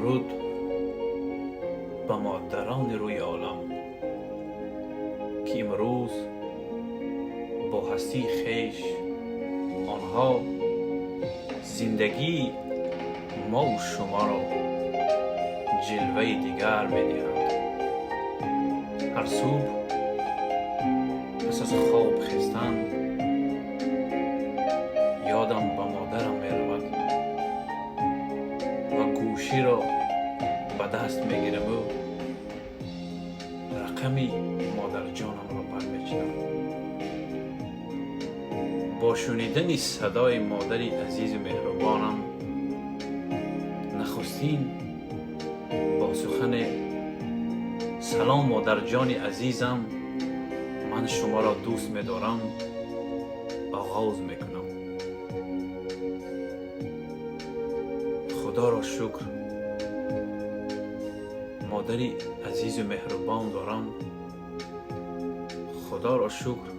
Дуруд ба модарони рӯи олам, ки имрӯз бо ҳастии хеш онҳо зиндагии мову шуморо ҷилваи дигар медиҳанд. Ҳар субҳ пас аз хоб хестан ёдам ба модарам меравад ва гӯширо ба даст мегираму рақами модарҷонамро бармечинам. Бо шунидани садои модари азизу меҳрубонам нахустин бо сухане «Салом, модарҷони азизам, ман шуморо дӯст медорам» оғоз мекунам. Худоро шукр, модари азизу меҳрубон дорам. Худоро шукр,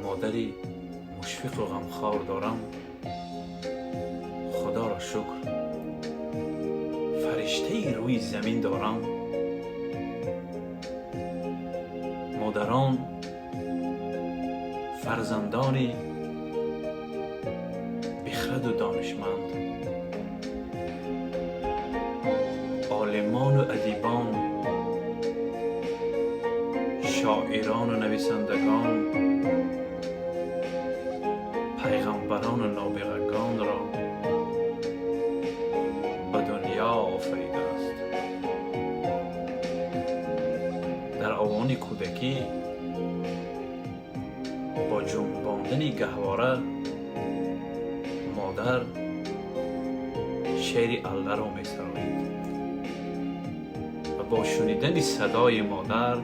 модари мушфиқу ғамхор дорам. Худоро шукр, фариштаи рӯи замин дорам. Модарон фарзандони бихраду донишманд, олимону адибон, шоирону нависандагон, пайғамбарону нобиғагонро ба дунё офаридааст. Дар овони кӯдакӣ бо ҷунбондани гаҳвора модар шеъри Алларо месароид ва бо шунидани садои модар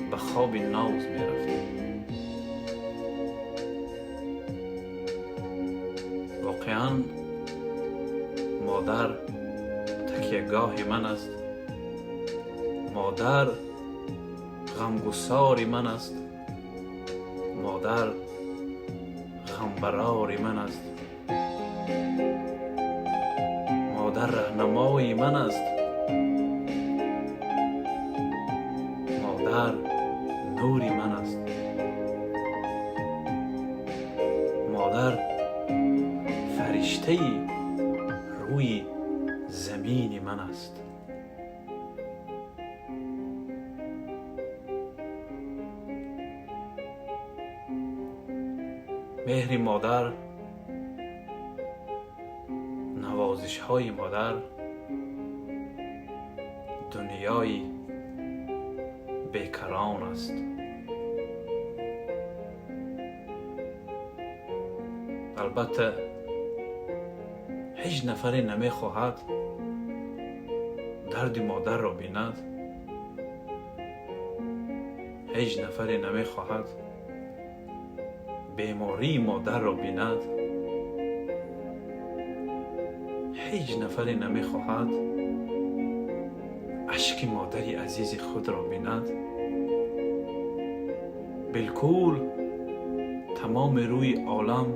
ба хоби ноз мерафтем. Воқеан, модар такягоҳи ман аст, модар ғамгусори ман аст, модар ғамбарори ман аст, модар раҳнамои ман аст, модар нури ман аст, модар фариштаи рӯи замини ман аст. Меҳри модар, навозишҳои модар дунёи бекарон аст. Албатта, ҳеҷ нафаре намехоҳад дарди модарро бинад, ҳеҷ нафаре намехоҳад бемории модарро бинад, ҳеҷ нафаре намехоҳад ашки модари азизи худро бинад. Билкул тамоми рӯи олам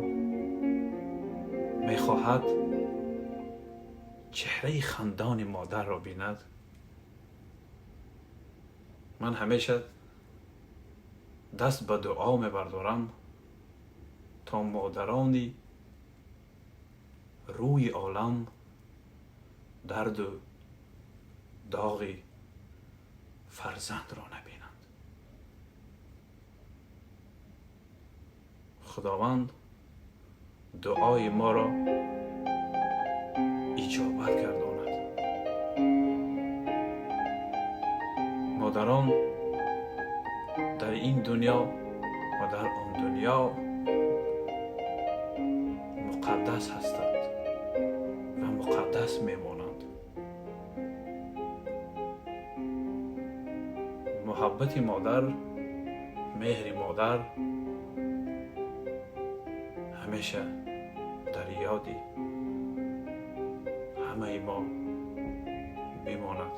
мехоҳад чеҳраи хандони модарро бинад. Ман ҳамеша даст ба дуо мебардорам, то модарони рӯи олам дарду доғи фарзандро набинанд. Худованд дуои моро иҷобат гардонад. Модарон дар ин дунё ва дар он дунё муқаддас ҳастанд ва муқаддас мемонанд. Муҳаббати модар, меҳри модар ҳамеша дар ёди ҳамаи мо бимонад.